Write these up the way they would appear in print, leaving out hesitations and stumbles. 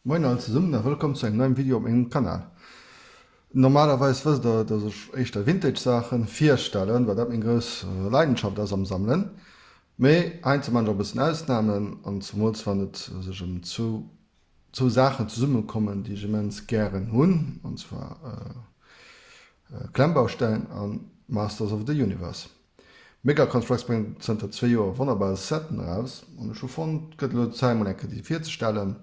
Moien all zesummen a wëllkomm zu engem neiem Video op mengem Kanal. Normalerweis wësst der dass ech éischter Vintage Saachen virstellen, well dat meng grouss Leidenschaft ass am Sammelen. Mee heiansdo maan ech och e bëssen Ausnahmen an zemools wann et sech ëm zwou zwou Saachen zesummekommen déi ech immens gären hunn, an zwar Klemmbausteng an Masters of the Universe. Mega Construx bréngt zënter zwee Joer wonnerbar Setten eraus an ech hu fonnt et gëtt elo Zäit mol eng Kéier déi virzestellen.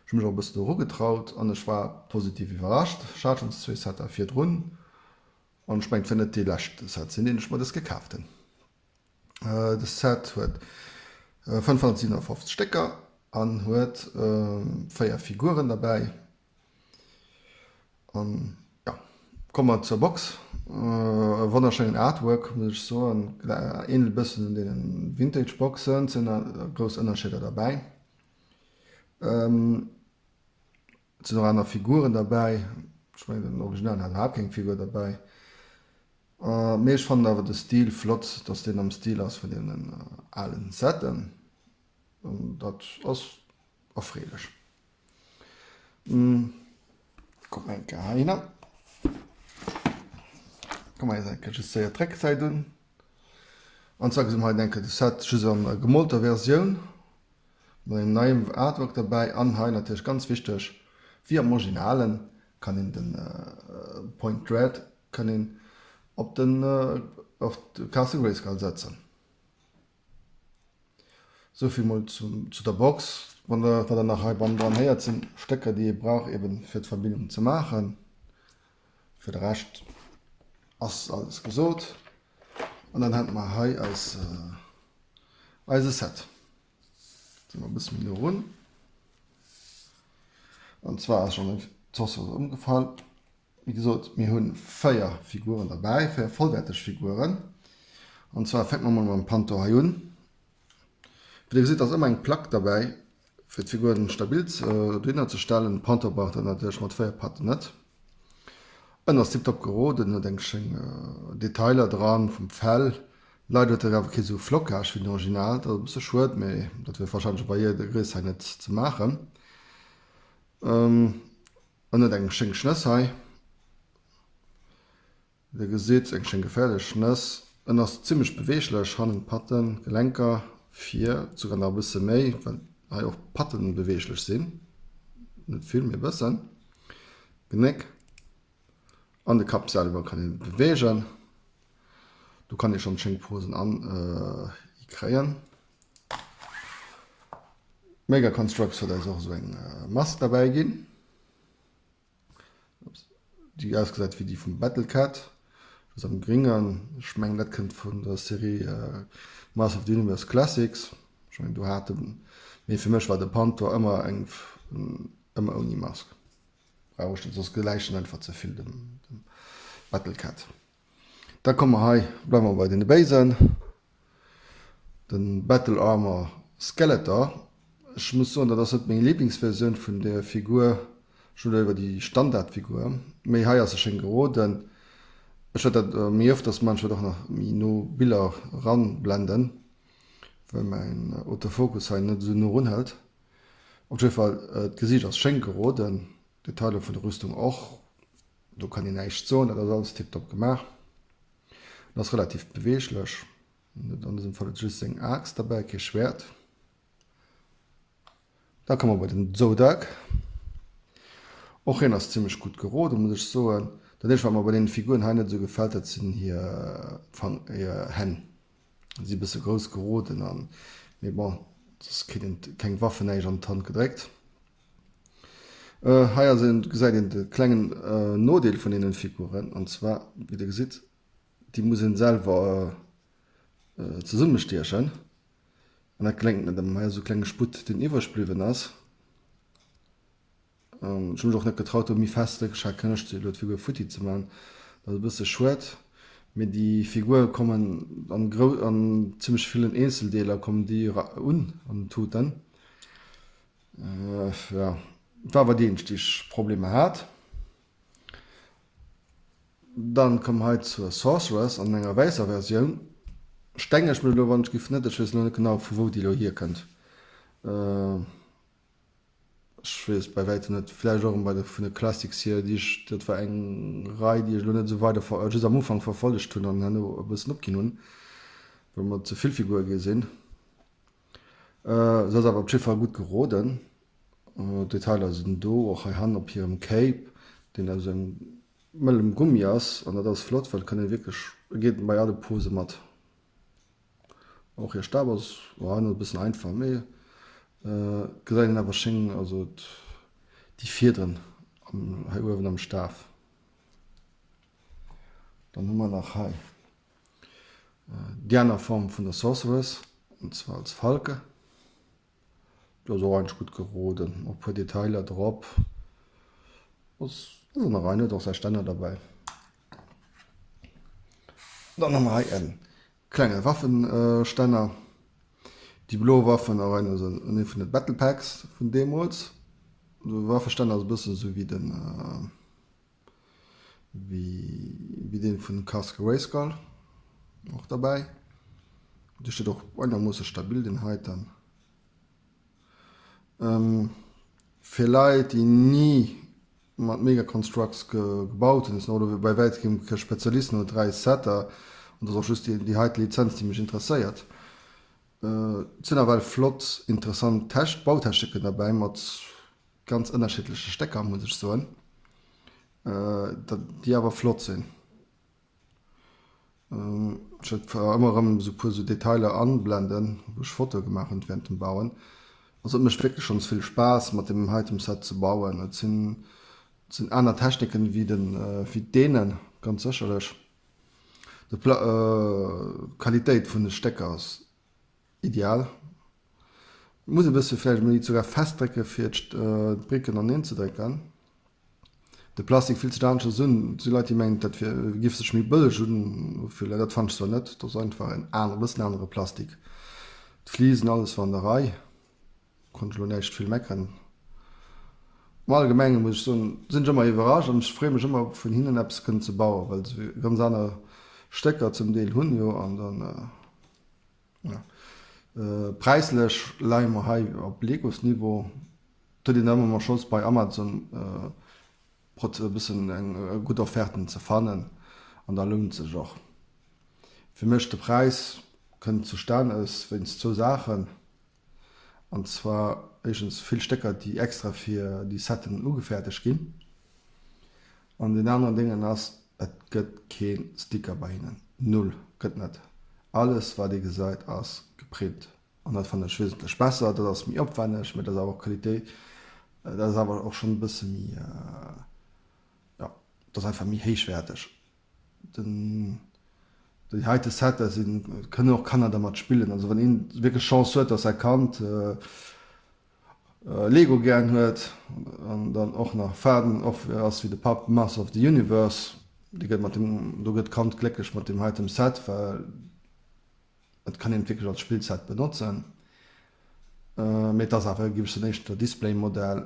Ech hu mech och e bëssen doru getraut an ech war positiv iwwerrascht. Ech hat schonns zwee Setter virdrun an ech mengen et wäert net dee leschte Set sinn deen ech mer dës gekaaft hunn. De Set huet 557 Stécker an huet 4 Figuren derbäi. An jo, komme mer zur Box. E wonnerschéinen Artwork, muss ech soen. Ähnelt e bëssen un deenen Vintage Boxen, et sinn grouss Ënnerscheeder derbäi. Et sinn och aner Figuren derbäi, ech mengen den Originalen hat iwwerhaapt keng Figur derbäi. Mee ech fannen awer de Stil flott, dass deen am Stil ass vun deenen alen Setten. An dat ass erfreelech. Kuck mer eng Kéier heihinner. Kucke mer eis eng Kéier just séier d'Récksäit un. An zwar gesi mer hei eng Kéier de Set just an gemolter Versioun mat engem neiem Artwork derbäi. An hei natierlech ganz wichteg, wéi am Originalen kann een de Point Dread kann een op den op de Castle Grayskull setzen. Souvill mol zu der Box. Wann der wat der nach hei bannendran héiert sinn Stécker déi ee brauch eben fir d'Verbindung ze maachen. Fir de Rescht ass alles gesot an dann hätte mer hei eis eise Set. Sinn mer e bësse méi no run. An zwar ass schonn d'Zoss ass ëmgefall. Wéi gesot, mir hu 4 Figuren derbäi, 4 vollwäerteg Figuren. An zwar fänke mer mol mam Panto hei un. Wéi der gesitt, ass ëmmer eng Plack derbäi, fir d'Figuren stabil dohinner ze stellen. De Panto brauch dat natierlech mat 4 Patten net. En ass tiptop geroden, huet eng schéin Detailer dran vum Fell. Leider huet en awer kee sou Flockage wéi den Original, dat ass e bësse schued, mee dat wier warscheinlech och bei jeder Gréisst hei net ze maachen. En huet eng schéng Schnëss hei. Wéi der gesitt, eng schéng geféierlech Schnëss. En ass zimmlech beweeglech, hannen d'Patten, d'Gelenker, vir souguer nach e bësse méi, well hei och d'Patten beweeglech sinn. Net vill, mee e bëssen. D'Genéck an de Kapp selwer kann ee beweegen. Do kann ee schonn schéng Posen an kréien. Mega Construx huet eis och esou eng Mask derbäi ginn, déi ausgesäit wéi déi vum Battle Cat, just am Gringen. Ech mengen dat kënnt vun der Serie Masters of the Universe Classics. Ech mengen do hat en, mee fir mech war de Pantor ëmmer eng ëmmer ouni Mask. Brauch ech net, soss gläicht en einfach ze vill dem Battle Cat. Da komme mer hei, bleiwe mer bei deene Béisen, de Battle Armor Skeletor. Ech muss soen, dat ass net meng Liblingsversioun vun där Figur. Ech hunn léiwer déi Standardfigur, mee hei ass se schéin geroden. Ech wäert dat méi ëfters man, ech wäert och nach méi no Biller eranblenden, well mäin Autofokus hei net esou no erunhëlt. Op jidde Fall, d'Gesiicht ass schéin geroden, d'Detailer vun der Rüstung och. Do kann een näischt soen, dat ass alles tiptop gemaach. En ass relativ beweeglech. En huet an dësem Fall just seng Aaxt derbäi, kee Schwäert. Da komme mer bei den Zodak. Och hien ass zimmlech gutt geroden, muss ech soen. Dat eenzegt, wat mer bei deene Figuren hei net esou gefält, dat sinn hir Fang, hir Hänn. Si e bësse grouss geroden an, mee bon, soss kritt een keng Waffen, näischt an d'Hand gedréckt. Hei ass een, gesäit een de klengen Nodeel vun deenen Figuren, an zwar, wéi der gesitt, déi muss een selwer zesummestiechen, an dat geléngt net ëmmer. Hei ass esou e klenge Sputt, deen iwwreg bliwwen ass. Ech hu mech och net getraut, do méi fest ze drécken, ech hat keng Loscht, elo d'Figur futti ze man. Dat ass e bësse schued, mee déi Figure kommen an grou, an zimmlech villen Eenzeldeeler kommen déi un an den Tuten. Jo, war awer déi eenzeg déi ech Problemer hat. Dann komm hei zur Sorceress an enger wäisser Versioun. Stengeg mech elo wann ech giff net, ech weess elo net genau vu wou déi elo hierkënnt. Ech weess bei wäitem net, vläicht och bei de vun de Classics hier, déi ech, dat war eng Rei, déi ech elo net esou weider, just am Ufank verfollegt hunn an herno e bëssen opginn hunn, well mer ze vill Figure gi sinn. Se ass awer op jidde Fall gutt geroden. D'Detailer sinn do, och hei hannen op hirem Cape, deen aus engem mëllem Gummi ass an dat ass flott, well et kann ee wierklech, e geet bei alle Pose mat. Och hir Stab ass jo e bëssen einfach, mee et gesäit een awer schéin, also déi Fiederen hei uewen am Staf. Dann hu mer nach hei déi aner Form vun der Sorceress, an zwar als Falke. Déi ass och eigentlech gutt geroden, och e puer Detailer drop. Ass an der Rei, huet och säi Stänner derbäi. Dann hu mer hei en klenge Waffenstänner. Déi blo Waffen erënnere se un ee vun de Battle Packs vun deemools. De Waffestänner ass e bëssen esou wéi den wéi dee vun Castle Grayskull och derbäi. Dee steet och einermoosse stabil deen heiten. Fir Leit déi ni mat Mega Construx gebaut hunn, ech sinn och elo bei wäitem kee Spezialist, no 3 Setter, an dat ass och just déi heite Lizenz déi mech interesséiert. Et sinn nawell flott interessant Bautechniken derbäi mat ganz ënnerschiddleche Stécker muss ech soen, déi awer flott sinn. Ech wäert ëmmer erëm esou puer esou Detailer anblenden, wou ech Fotoe gemaach hunn während dem Bauen. Also et mécht wierklech schonns vill Spaass mat deem heiten Set ze bauen. Et sinn et sinn aner Techniken wéi den wéi deenen, ganz sécherlech. De Pla d'Qualitéit vun de Stécker ass ideal. Et muss e bësse vläicht emol souguer festdrécke fir d'Bricken aneen ze drécken. De Plastik fillt sech aneschters un. Et si Leit déi mengen dat wier giff sech méi bëlleg ufillen. Dat fannen ech zwar net. Dat ass einfach en aner, e bëssen anere Plastik. D'Flisen, alles war an der Rei. Konnt ech elo näischt vill meckeren. Am Allgemenge muss ech soen, sinn ech ëmmer iwwerrascht an ech freeë mech ëmmer vun hinnen eppes kënnen ze bauen, well se ganz aner Stécker zum Deel hunn jo an dann. Präislech leie mer hei op Legos-Niveau. Et huet een da ëmmer mol Chance bei Amazon e bëssen eng gutt Offerte ze fannen an da lount sech och. Fir mech de Präis kënnt zustan aus wéinst zwou Saachen, an zwar éischtens vill Stécker déi extra fir déi Setten ugefäerdegt ginn an deen aneren Déngen ass et gëtt kee Sticker bei hinnen, null, gëtt net. Alles wat ee gesäit ass geprint an dat fannen ech wesentlech besser. Dat ass méi opwenneg, mee dat ass awer och Qualitéit, dat ass awer och schonn e bësse méi, jo, dat ass einfach méi héichwäerteg. Den, déi heite Setter sinn, kënnen och Kanner dermat spillen. Also wann een wierklech Chance huet, dass säi Kand Lego gären huet an dann och nach Fan och ass wéi de Papp Master of the Universe, dee gëtt mat dem, do gëtt d'Kand glécklech mat deem heitem Set, well et kann een et wierklech als Spillset benotzen. Mee et ass awer, géif ech soen, éischter Display-Modell,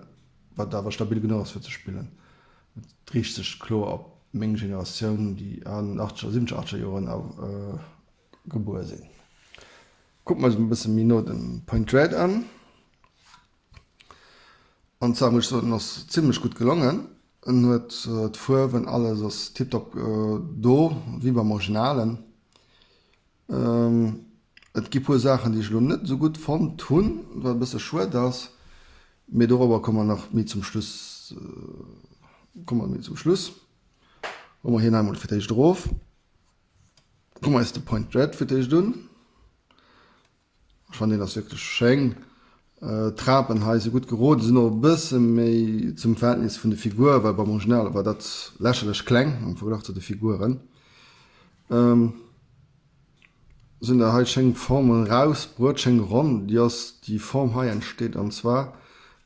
wat awer stabil genuch ass fir ze spillen. Et riicht sech kloer op meng Generatioun, déi an den achtzeger, siwwenzeger, achtzeger Joren gebuer sinn. Kucke mer eis emol e bësse méi no de Point Dread an. An zwar muss ech soen, en ass zimlech gutt gelongen. En huet d'Fuerwen, alles ass tiptop do, wéi beim Originalen. Et gi puer Saachen, déi ech elo net esou gutt fonnt hunn, wat e bësse schued ass, mee dorobber komme mer nach méi zum Schluss, komme mer méi zum Schluss. Huele mer hien hei emol fir d'éischt erof. Kucke mer eis de Point Dread fir d'éischt un. Ech fannen deen ass wierklech schéin. D'Trapen hei si gutt geroden, sinn och e bësse méi zum Verhältnis vun de Figure, well beim Original war dat lächerlech kleng am Verglach zu de Figuren. Sinn der hei schéng Formen raus bruet, schéng ronn, déi ass déi Form hei entsteet an zwar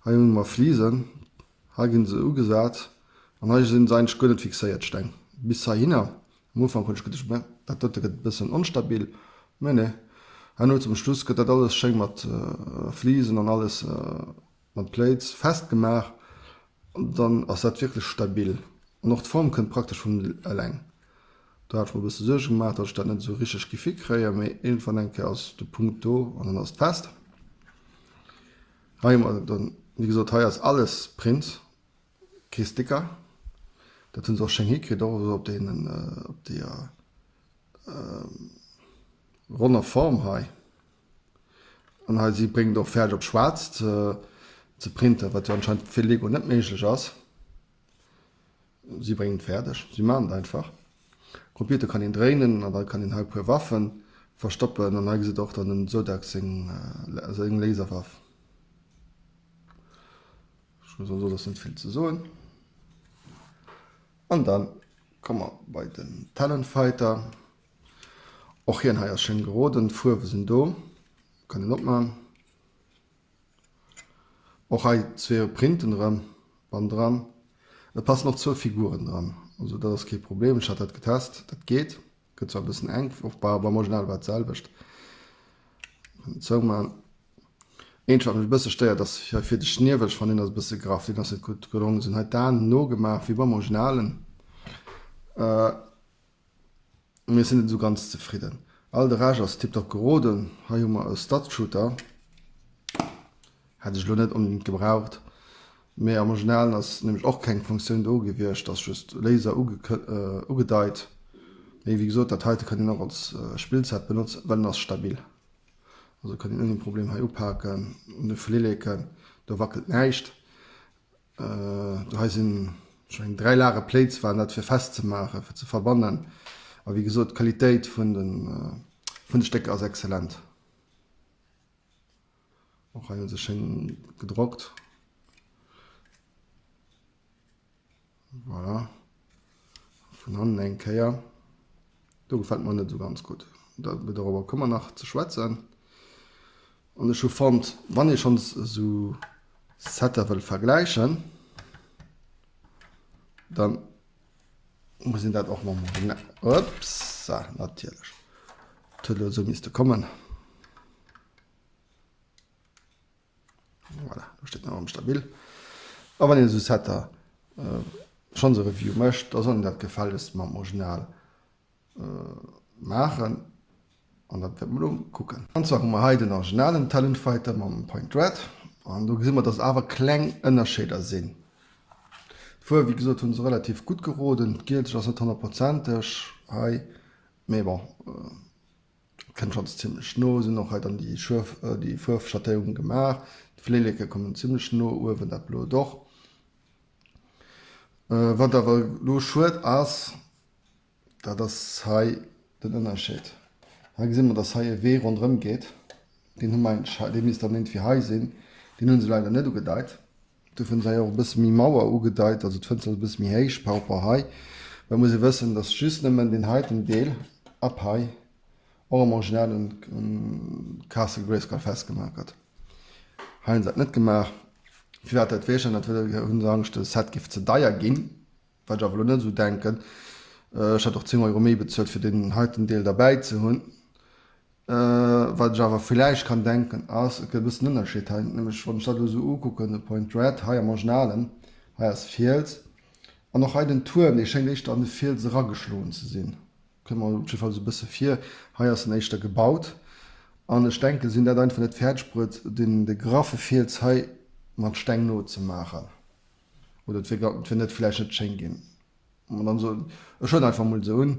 hei hunn mer Flisen, hei ginn se ugesat an hei sinn se eigentlech guer net fixéiert d'Steng bis heihinner. Am Ufank hunn ech geduecht, mä dat dote gëtt e bëssen onstabil, mä nee, herno zum Schluss gëtt dat alles schéin mat Fliesen an alles mat Plates festgemaach an dann ass dat wierklech stabil an och d'Form kënnt praktesch vun eleng. Do hat ech mer e bësse Suerge gemaach, datt ech dat net esou richteg giff hikréien, mee iergendwann eng Kéier ass de Punkt do an dann ass et fest. Hei hu mer dann. Wéi gesot, hei ass alles Print, kee Sticker. Dat hunn se och schéin hikritt, och esou op deenen, op deeër ronner Form hei. An hei si bréngt och fäerdeg op schwaarz ze ze printen, wat jo anscheinend fir Lego net méiglech ass. Si bréngen et fäerdeg, si maachen et einfach. Computer kann een dréinen an da kann een hei e puer Waffen verstoppen an hei gesitt der och dann dem Zodak seng seng Laserwaff. Ech muss soen, ass net vill ze soen. An dann komme mer bei den Talon Fighter. Och hien hei ass schéin geroden, d'Fuerwe sinn do, kann een opman. Och hei zwee Printen erëm bannendran. Et passen och zwou Figuren dran, also dat ass kee Problem. Ech hat dat getest, dat geet. Gëtt zwar e bëssen enk, och beim Original war et d'selwecht. Kann een zouman. Eent wat mech e bësse stéiert ass hei vir de Schniewel, ech fannen deen ass e bësse graff, deen ass net gutt gelongen. Sinn hei d'Aen nogemaach wéi beim Originalen. Mee ech sinn net esou ganz zefridden. All de Rescht ass tiptop geroden. Hei hu mer e Stud-Shooter. Hätt ech elo net onbedingt gebraucht. Mee am Originalen ass nämlech och keng Funktioun do gewiescht, ass just Laser ugedeit. Mee wéi gesot, dat heite kann een och als Spillset benotzen, well en ass stabil. Also kann een ouni Problem hei upaken, un de Flilleken, do wackelt näischt. Do hei sinn ech mengen 3 Lage Plates waren dat fir festzemaachen, fir ze verbannen. A wéi gesot, d'Qualitéit vun de vun de Stécker ass excellent. Och hei hu se schéin gedrockt. Voilà. Vun hannen eng Kéier. Do gefält mer net esou ganz gutt. Da dorobber komme mer nach ze schwätzen. An ech hu fonnt, wann ee schonns esou Setter wëll vergläichen, dann muss een dat och mam Original, upsa, natierlech, et huet elo esou misste kommen. Voilà, do steet nach erëm stabil. A wann een esou Setter schonns e Review mécht, da soll een dat gefällegst mam Original maachen an dat wäerte mer elo kucken. An zwar hu mer hei den originalen Talon Fighter mam Point Red an do gesi mer, dass awer kleng Ënnerscheeder sinn. D'Fuerw, wéi gesot, hu se relativ gutt geroden. D'Gielzeg ass net honnertprozenteg hei, mee bon, et kënnt schonns zimmlech no. Sinn och hei dann déi Schuerf, déi Fuerfschattéierung gemaach. D'Flilleke kommen zimmlech no uewen, dat Blot och. Wat awer elo schued ass, Dat ass hei den Ënnerscheed. Hei gesi mer, dass hei e Wee ronderëm geet. Deen hu mer eigentlech hei, dee misst dann iergendwéi hei sinn. Deen hu se leider net ugedeit. Dofir hu se hei och e bësse méi Mauer ugedeit, also d'Fënster ass e bësse méi héich par rapport hei. Well et muss ee wëssen, dass just nëmmen deen heiten Deel ab hei och am Original un Castle Grayskull festgemaach gëtt. Hei hu se dat net gemaach. Firwat dat weess ech net. Entweder hu se Angscht, de Set géif ze deier ginn. Wat ech awer elo net esou denken. Ech hätt och 10 Euro méi bezuelt fir deen heiten Deel derbäi ze hunn. Wat ech awer villäicht kann denken ass, et gëtt e bëssen Ënnerscheed hei, nämlech wann ech dat elo esou ukucken, de Point Red hei am Originalen, hei ass Fiels an och hei den Tuerm, dee schéngt éischter an de Fiels erageschloen ze sinn, kënnt mer op jiddwer Fall esou e bësse vir. Hei ass en éischter gebaut an ech denken, si hunn dat einfach net fäerdeg bruet, deen de graffe Fiels hei mat Steng nozemaachen. Oder et wier et wier net vläicht net schéin ginn. An dann soen, ech huelen einfach emol esou un,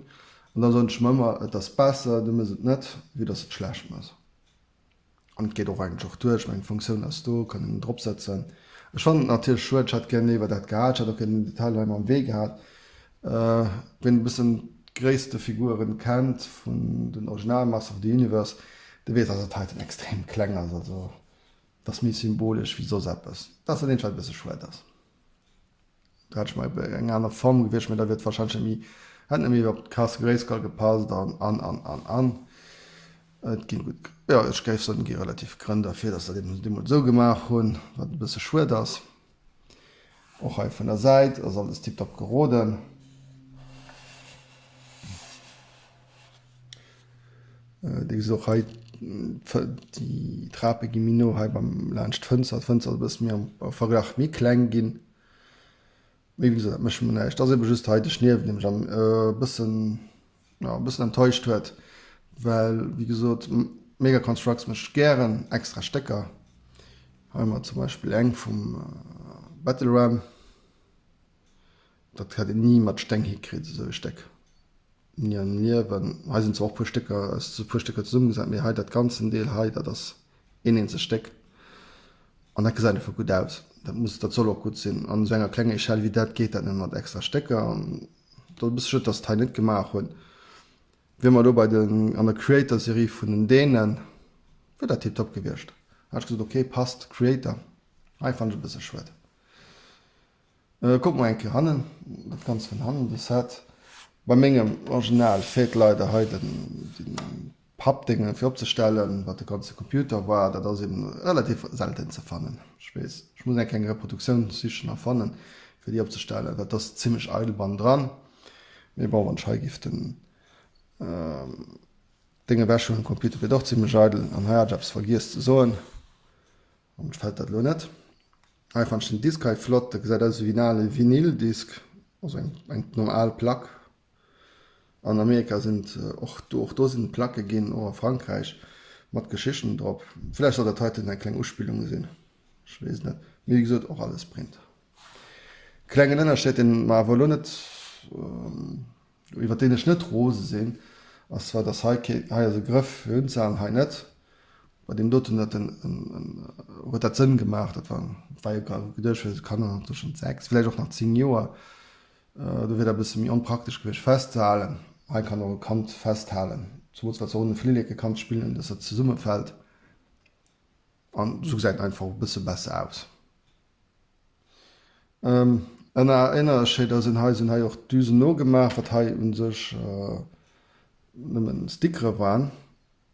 an dann soen ech mer ëmmer, et ass besser du mëss et net, wéi dass et schlecht mëss. An et geet och eigentlech och duer, ech mengen d'Funktioun ass do, kann een drop sëtzen. Ech fannen et natierlech schued, ech hätt gär léiwer dat gehat, ech hätt och gär den Detail hei mam Wee gehat. Ween e bëssen d'Gréisstefiguren kennt vun den Original Masters of the Universe, dee weess, dass dat heiten extrem kleng ass, also Dat ass méi symbolesch wéi soss eppes. Dat ass dat eenzegt wat e bësse schued ass. Do hätt ech mer ebe eng aner Form gewiescht, mä da wier et warscheinlech net méi, hätt net méi op d'Castle Grayskull gepasst an, an, an, an, an. Et ginn gutt, jo ech géif soen, et gi relativ Grënn derfir, datt se dat eben deemools esou gemaach hunn, wat e bësse schued ass. Och hei vun der Säit ass alles tiptop geroden. Dir gesitt och hei déi Trape gi méi no hei beim laanscht d'Fënster. D'Fënster ass e bësse méi am Verglach méi kleng ginn. Mee wéi gesot, dat mécht mer näischt. Et ass ebe just hei de Schniewel, dee mech am e bëssen, jo, e bëssen enttäuscht huet, well wéi gesot Mega Construx mécht gären extra Stécker. Hei hu mer zum Beispill eng vum Battle Ram. Dat hätt een ni mat Steng hikritt, esou e Stéck. Ni am Liewen. Hei sinn zwar och puer Stécker, aus e puer Stécker zesummegesat, mee hei dat ganzen Deel hei, dat ass een eenzegt Stéck. An dat gesäit einfach gutt aus. Dat muss, dat soll och gutt sinn. An esou enger klenger Echelle wéi dat geet dat net mat extra Stécker. An dat ass e bësse schued, dass se et hei net gemaach hunn. Wier mer do bei den, an der Creator-Serie vun den Dänen, wier dat tiptop gewiescht. Da hätt ech gesot, ok, passt, Creator. Hei fannen ech e bësse schued. Kuck mol eng Kéier hannen, dat Ganzt vun hannen, de Set. Bei mengem Original feelt leider hei den Pappdéngen fir opzestellen, wat de ganze Computer war. Dat ass eben relativ selten ze fannen. Ech weess, ech muss eng kleng Reproduktioun sichen a fannen, fir déi opzestellen. Dat ass zimmlech eidel bannendran. Mee bon, wann ech hei giff den Déng ewech hunn, Computer wier et och zimmlech eidel. An hei hat ech eppes vergiess ze soen. An mech fällt dat elo net. Hei fannen ech den Disk hei flott, dat gesäit aus ewéi en ale Vinyl-Disk, also eng eng normal Plack. An Amerika sinn et och do, och do sinn et Placke ginn, och a Frankräich, mat Geschichten drop. Vläicht soll dat heiten eng kleng Uspillung sinn, ech weess et net. Mee wéi gesot, och alles Print. Klengen Ënnerscheed, deen mer awer elo net. Iwwer deen ech net rose sinn, ass zwar, dass hei keen, hei ass e Grëff fir unzehalen, hei net. Bei deem doten huet en, huet dat Sënn gemaach, dat war, war jo geduecht fir Kanner tëschent 6, vläicht och nach 10 Joer, do wier dat e bësse méi onpraktesch gewiescht festzehalen. Hei kann och e Kand festhalen, zemools wat se och un de Flilleke kanns spillen, dass dat zesummefält an esou gesäit en einfach och e bësse besser aus. Ënnerscheed ass en hei sinn hei och d'Düsen nogemaach, wat hei u sech nëmmen Stickere waren,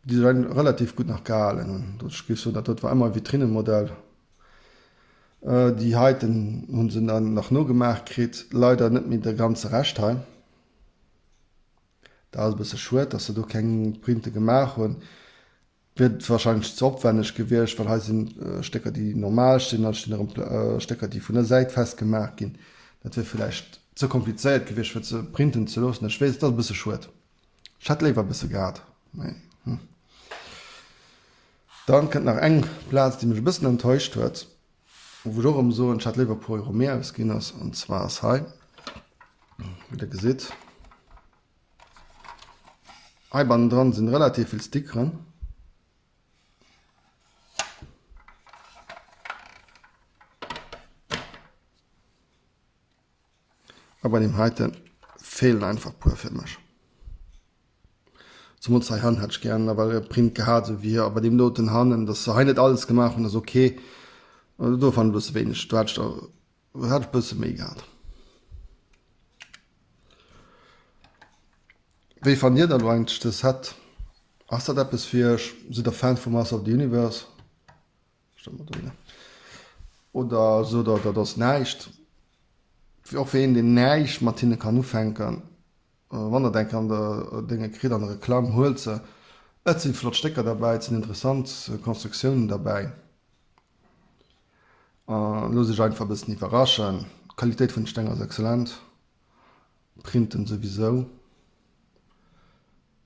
déi sech eigentlech relativ gutt nach gehalen hunn. Ech géif soen, dat dot war ëmmer e Vitrinemodell. Déi heiten hu se dann nach nogemaach kritt, leider net méi de ganze Rescht hei. Dat ass e bësse schued, datt se do keng Printe gemaach hunn. Wier wahrscheinlech ze opwenneg gewiescht, well hei sinn Stécker déi normal stinn, dann stinn erëm Stécker déi vun der Säit festgemaach ginn. Dat wier villäicht ze komplizéiert gewiescht fir ze printen ze loossen. Ech weess, et ass e bësse schued. Ech hätt léiwer e bësse gehat, mee hm. Dann kënnt nach eng Plaz déi mech e bëssen enttäuscht huet, wou ech och erëm soen, ech hätt léiwer e puer Euro méi ausginn ass, an zwar ass hei, wéi der gesitt, Hei bannendran sinn relativ vill Stickeren. A bei deem heite feelen einfach puer fir mech. Zemools hei hannen hätt ech gären nawell e Print gehat, esou wéi hei bei deem doten hannen, dass se hei net alles gemaach hunn ass ok. Do fannen ech e bësse wéineg, do hätt ech der Hat ech bësse méi gehat. Wéi fannt dir dat elo eigentlech de Set? Ass dat eppes fir iech? Sidd der Fan vu Masters of the Universe? Stëmmt mat dohinner. Oder sot der dat ass näischt? Och fir een deen näischt mat hinne kann ufänken, wann der eng an der Dénge kritt an der Reklamm, huelt se. Et si flott Stécker derbäi, et sinn interessant Konstruktiounen derbäi. Looss iech einfach e bëssen iwwerraschen. D'Qualitéit vun de Steng ass excellent, Printen souwisou.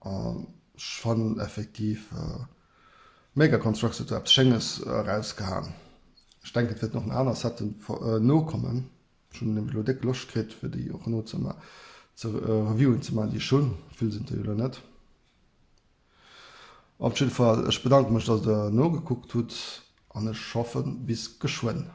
An ech fannen effektiv Mega Construx huet do eppes Schénges erausgehaen. Ech denken et wäerten och nach aner Setten nokommen. Ech hunn nämlech elo déck Loscht kritt fir déi och no ze Reviewen ze maachen déi ech hunn. Vill sinn der jo elo net. Op jidde Fall, ech bedanke mech, dass der nogekuckt hutt an ech hoffen, bis geschwënn.